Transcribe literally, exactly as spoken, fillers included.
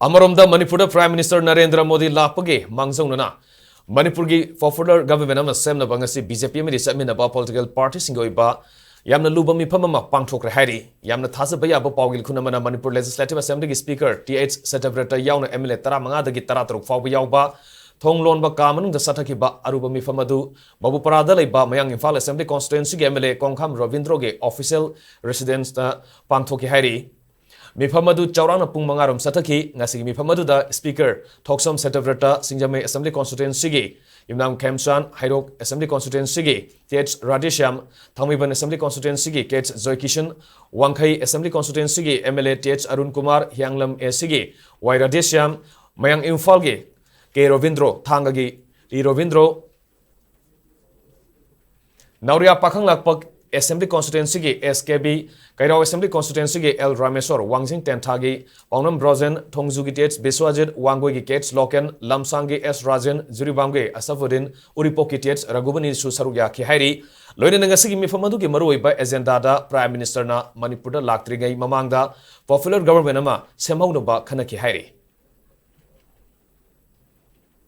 ꯑꯃꯔꯣꯝꯗ, ꯃꯅꯤꯄꯨꯔꯗ Prime Minister Narendra Modi ꯂꯥꯛꯄꯒꯤ ꯃꯥꯡꯖꯧꯅꯅ ꯃꯅꯤꯄꯨꯔꯒꯤ popular government ꯑꯃ ꯁꯦꯝꯅꯕ ꯉꯁꯤ BJP ꯑꯃꯗꯤ ꯆꯠꯃꯤꯟꯅꯕ political party ꯁꯤꯡꯒꯤ ꯑꯣꯏꯕ ꯌꯥꯝꯅ ꯂꯨꯕ ꯃꯤꯐꯝ ꯑꯃ ꯄꯥꯡꯊꯣꯛꯈ꯭ꯔꯦ ꯍꯥꯏꯔꯤ꯫ ꯌꯥꯝꯅ ꯊꯥꯖꯕ ꯌꯥꯕ ꯄꯥꯎꯒꯤ ꯈꯨꯟ ꯑꯃꯅ ꯃꯅꯤꯄꯨꯔ Legislative Assembly ꯒꯤ Speaker ꯇꯤ ꯑꯩꯆ ꯁꯇ꯭ꯌꯕ꯭ꯔꯇ ꯌꯥꯎꯅ MLA ꯇꯔꯥꯃꯉꯥꯗꯒꯤ ꯇꯔꯥꯇꯔꯨꯛ ꯐꯥꯎꯕ ꯌꯥꯎꯕ ꯊꯣꯡ ꯂꯣꯟꯕ ꯀꯥ ꯃꯅꯨꯡꯗ ꯆꯠꯊꯈꯤꯕ ꯑꯔꯨꯕ ꯃꯤꯐꯝ ꯑꯗꯨ ꯕꯕꯨꯄꯥꯔꯥꯗ ꯂꯩꯕ ꯃꯌꯥꯡ ꯏꯝꯐꯥꯜ Assembly Constituency ꯒꯤ MLA ꯀꯣꯡꯈꯥꯝ ꯔꯕꯤꯟꯗ꯭ꯔꯣꯒꯤ official residence ꯇ ꯄꯥꯡꯊꯣꯛꯈꯤ ꯍꯥꯏꯔꯤ꯫ ꯃꯤꯐꯝ ꯑꯗꯨ ꯆꯥꯎꯔꯥꯛꯅ ꯄꯨꯡ ꯃꯉꯥ ꯔꯣꯝ ꯆꯠꯊꯈꯤ꯫ ꯉꯁꯤꯒꯤ ꯃꯤꯐꯝ ꯑꯗꯨꯗ Speaker ꯊꯣꯛꯁꯝ ꯁꯇ꯭ꯌꯕ꯭ꯔꯇ, ꯁꯤꯡꯖꯃꯩ Assembly Constituency ꯒꯤ ꯌꯨꯝꯅꯥꯝ ꯈꯦꯝꯆꯥꯟ, ꯍꯩꯔꯣꯛ Assembly Constituency ꯒꯤ ꯇꯤ ꯑꯩꯆ ꯔꯥꯙꯦꯁ꯭ꯌꯥꯝ, ꯊꯥꯡꯃꯩꯕꯟ Assembly Constituency ꯒꯤ ꯀꯦ ꯑꯩꯆ ꯖꯣꯏꯀꯤꯁꯟ, ꯋꯥꯡꯈꯩ Assembly Constituency ꯒꯤ MLA T H Arun Kumar, Hiyanglam AC ꯒꯤ ꯋꯥꯏ ꯔꯥꯙꯦꯁ꯭ꯌꯥꯝ, ꯃꯌꯥꯡ ꯏꯝꯐꯥꯜꯒꯤ ꯀꯦ ꯔꯣꯕꯤꯟꯗ꯭ꯔꯣ, ꯊꯥꯡꯒꯒꯤ T Robindro, Nauriya Pakhanglakpa Assembly Constituency ꯒꯤ S K B, Keirao Assembly Constituency ꯒꯤ ꯑꯦꯜ ꯔꯥꯃꯦꯁꯣꯔ, ꯋꯥꯡꯖꯤꯡ ꯇꯦꯟꯊꯥꯒꯤ ꯄꯥꯎꯅꯝ ꯕ꯭ꯔꯣꯖꯦꯟ, ꯊꯣꯡꯖꯨꯒꯤ ꯇꯤ ꯑꯩꯆ ꯕꯤꯁ꯭ꯋꯥꯖꯤꯠ, ꯋꯥꯡꯒꯣꯏꯒꯤ ꯀꯦ ꯑꯩꯆ ꯂꯣꯀꯦꯟ, ꯂꯝꯁꯥꯡꯒꯤ ꯑꯦꯁ ꯔꯥꯖꯦꯟ, ꯖꯤꯔꯤꯕꯥꯝꯒꯤ ꯑꯁꯐꯨꯗꯤꯟ, ꯎꯔꯤꯄꯣꯛꯀꯤ ꯇꯤ ꯑꯩꯆ ꯔꯘꯨꯕꯅꯤꯁꯨ ꯁꯔꯨꯛ ꯌꯥꯈꯤ ꯍꯥꯏꯔꯤ꯫ ꯂꯣꯏꯅꯅ ꯉꯁꯤꯒꯤ ꯃꯤꯐꯝ ꯑꯗꯨꯒꯤ ꯃꯔꯨꯑꯣꯏꯕ agenda ꯗ Prime Minister ꯅ ꯃꯅꯤꯄꯨꯔꯗ ꯂꯥꯛꯇ꯭ꯔꯤꯉꯩ ꯃꯃꯥꯡꯗ popular government ꯑꯃ ꯁꯦꯝꯍꯧꯅꯕ ꯈꯟꯅꯈꯤ ꯍꯥꯏꯔꯤ꯫